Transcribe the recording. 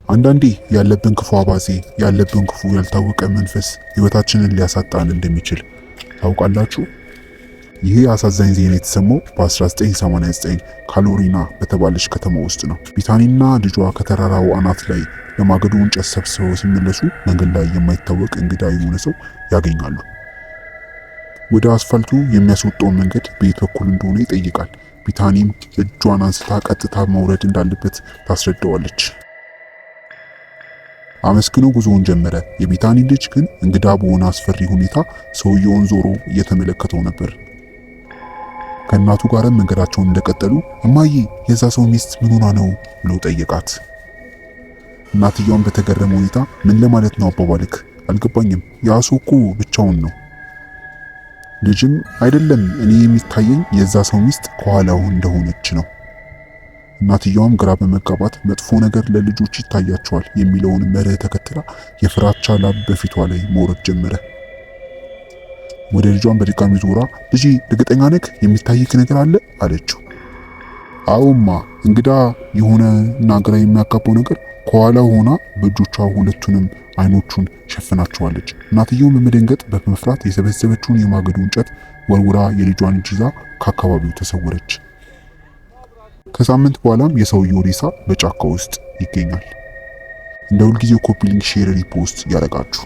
አንዳንዴ ያለብን ክፉ አባዜ፣ ያለብን ክፉ ያልታወቀ መንፈስ ህይወታችንን ሊያሳጣን እንደሚችል ታውቃላችሁ? ይህ አሳዛኝ ዜና የተሰማው በ1989 ካሎሪና በተባለች ከተማ ውስጥ ነው። ቢታኒና ልጇ ከተራራው አናት ላይ ለማገዶ እንጨት ሰብስበው ሲመለሱ መንገድ ላይ የማይታወቅ እንግዳ የሆነ ሰው ያገኛሉ። ወደ አስፋልቱ የሚያስወጣውን መንገድ በየት በኩል እንደሆነ ይጠይቃል። ቢታኒም እጇን አንስታ ቀጥታ መውረድ እንዳለበት ታስረዳዋለች። አመስግኖ ጉዞውን ጀመረ። የቢታኒ ልጅ ግን እንግዳ በሆነ አስፈሪ ሁኔታ ሰውየውን ዞሮ እየተመለከተው ነበር። ከእናቱ ጋርም መንገዳቸውን እንደቀጠሉ "እማዬ፣ የዛ ሰው ሚስት ምን ሆና ነው?" ብሎ ጠየቃት። እናትየዋን በተገረመ ሁኔታ "ምን ለማለት ነው? አባባልክ አልገባኝም። ያ ሰው እኮ ብቻውን ነው።" ልጅም "አይደለም፣ እኔ የሚታየኝ የዛ ሰው ሚስት ከኋላው እንደሆነች ነው።" እናትየዋም ግራ በመጋባት መጥፎ ነገር ለልጆች ይታያቸዋል የሚለውን መርህ ተከትላ የፍራቻ ላብ በፊቷ ላይ መውረድ ጀመረ። ወደ ልጇን በድጋሚ ዞራ "ልጄ፣ እርግጠኛ ነህ? የሚታይክ ነገር አለ?" አለችው። "አዎማ፣ እንግዳ የሆነ እና ግራ የሚያጋባው ነገር ከኋላ ሆና በእጆቿ ሁለቱንም አይኖቹን ሸፍናቸዋለች።" እናትየው በመደንገጥ በመፍራት የሰበሰበችውን የማገዶ እንጨት ወርውራ የልጇን እጅ ይዛ ከአካባቢው ተሰወረች። ከሳምንት በኋላም የሰውየው ሬሳ በጫካ ውስጥ ይገኛል። እንደ ሁልጊዜው copy link፣ share፣ repost ያደረጋችሁ